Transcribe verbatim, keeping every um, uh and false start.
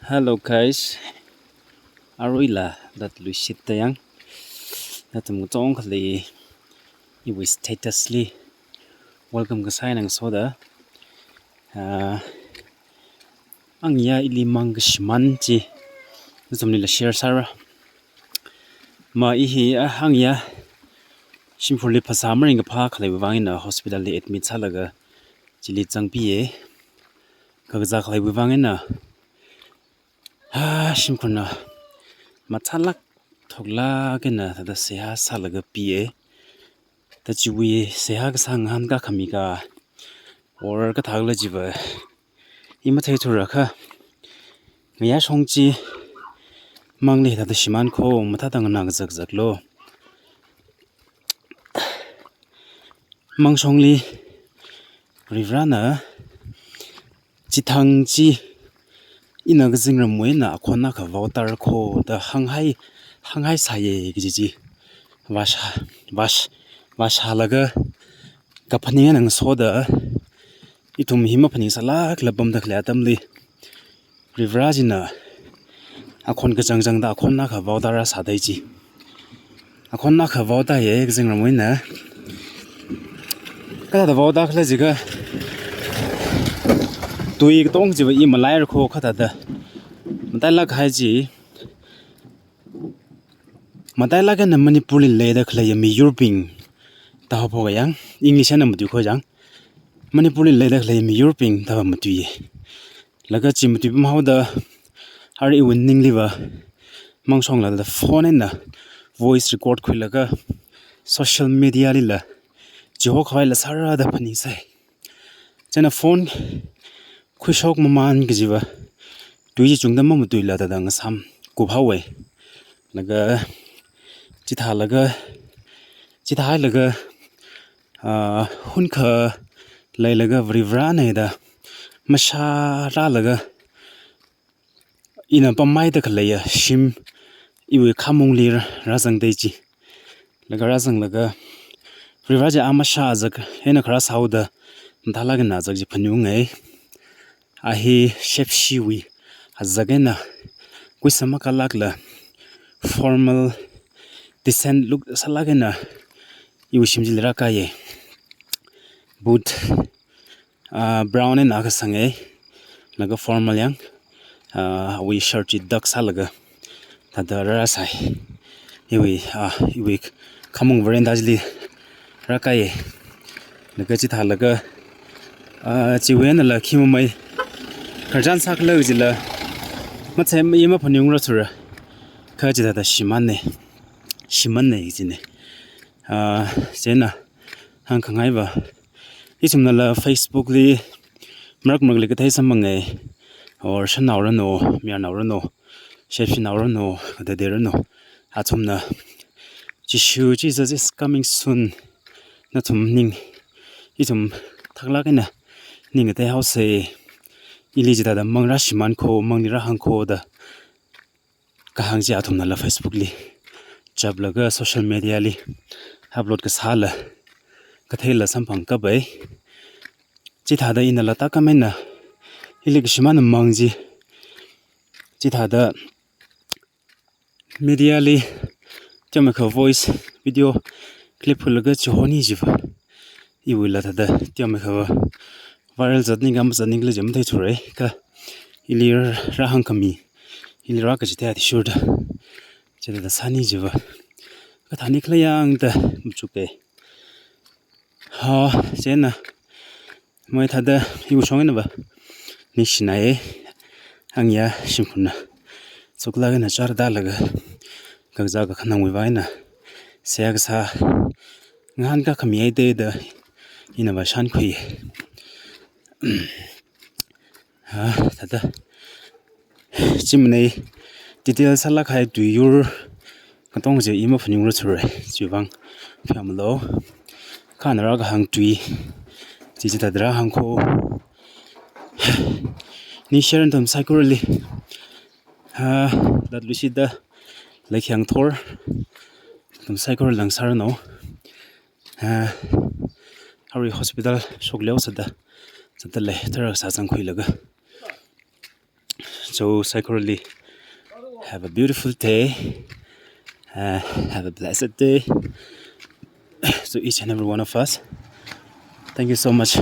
Hello guys, aruila Latluishit da yang. Nathum kachungkhali iwui status li welcome kasā eina ngasoda, ah, angya ili mang kashimān chi nathumlila share sāra. Ma i hi, ah, angya shimkhurli phasā maringkaphā khaleiwui vang eina hospital li admit sālaga chili zangpiya. Kakazā khaleiwui vang eina, ha, shimkhurna mathālāk thoklāk eina thāda seihā sālaga piya. Thāda chiwui seihā kasā ngahānkā khami ka, or kathākhala chiva i matheithura kha, ngayā shong chi mangli thāda shimān kho, mathāda nganā kazakzaklu. Mangshongli Varivarana chithang chi ina kazingramwui eina akhon akha vaotāra kho da hānghai, hānghai sāya kaji chi vāshā, vāsh-, vāshālaga kaphaning eina ngasoda, ithum hi maphaningsālākla pamda khalei atamli Varivara china akhon kachangchangda akhon akha vaotāra sādai chi. Akhon akha vaotāya kazingramwui eina. Kathāda vaotākhala jiakha, tui katong chiva i malaira kho kathāda. Matailāk kahai chi, matailāk eina Manipur li leida khaleiya miyurbing da haophok yang, English eina matui kho yang. Manipur li leida khaleiya miyurbing da matuiya. Laga chi matuipam haoda, arui iwui ningliva mangshongla da phone eina voice record khuilaga social media lila chihokhaila sāra da phaningsai. Chieina phone khuishok mamān kajiva tui chi chungda mamatuila thāda ngasāmkup haowa. Laga chithālaga, chithālaga, ah, hunkha leilaga Varivarana da mashārālaga ina pammeida khaleiya shim iwui khamongli rā-, rāzangdai chi. Laga rāzanglaga Varivara chi a mashā azak eina kharā sāhaoda mathālāk eina azak chi phaningungai. A hi shepshiwui azak eina kuisam makālākla formal decent look sālāk eina iwui shim chili rākāya. Boot, ah, brown eina kasanga, laga formal yang, ah, awui shirt chi tuck sālaga thāda rāsai. Iwui, ah, iwui khamong veranda chili rākāya. Laga chithālaga, ah, chiwui einala khi mamei khararchan sākhala kajila mathei i maphaningungra thura. Kha chithāda shimānna, shimānna kajina. Ah, chieina hāngkhangaiva, ithumnala Facebook li marak marakli kathei samphangai, or shanaoranu, mayarnaoranu, shepshinaoranu, kadadeiranu, athumna Jishu, Jesus is coming soon, nathum ning, ithum thaklāk eina ning katei haosa, ili chithāda mang rāshimān kho, mangli rāhāng kho da kahāng chi athumnala Facebook li chaplaga social media li upload kasāla katheila samphang kapai. Chithāda inala tākam eina ili kashimān mang chi, chithāda media li teomeikha voice video clip khuilaga chihoni chiva, iwuila thāda teomeikha viral zatning ka mazatning khala chi matheithura kha, ili rāhāng khami, ili rākachithei athishurda chithāda sāni chiva kathāni khala yangda machuka. Ha, chieina mai thāda iwui shong einava ningshinai, angya shimkhurna suklāk eina chārdalaga kakazā kakhanangwui vang eina seihā kasā ngahānkā khami haida da inava shānkhui. Ha, thāda chimnei detail sālāk kahai tuiyur katong chi i maphaningungra thura, chiwui vang pheomalo. Kha nara kahāng tui chi chithāda rāhāng kho. Ningshiya nathum saikorali. Ha, Latluishitda leikhiang thor nathum saikora langsāranu. Ha, arui hospital shoklihaosāda zatdalei, tara sāzangkhuilaga. So, saikorali, have a beautiful day. Uh, have a blessed day. So, each and every one of us. Thank you so much.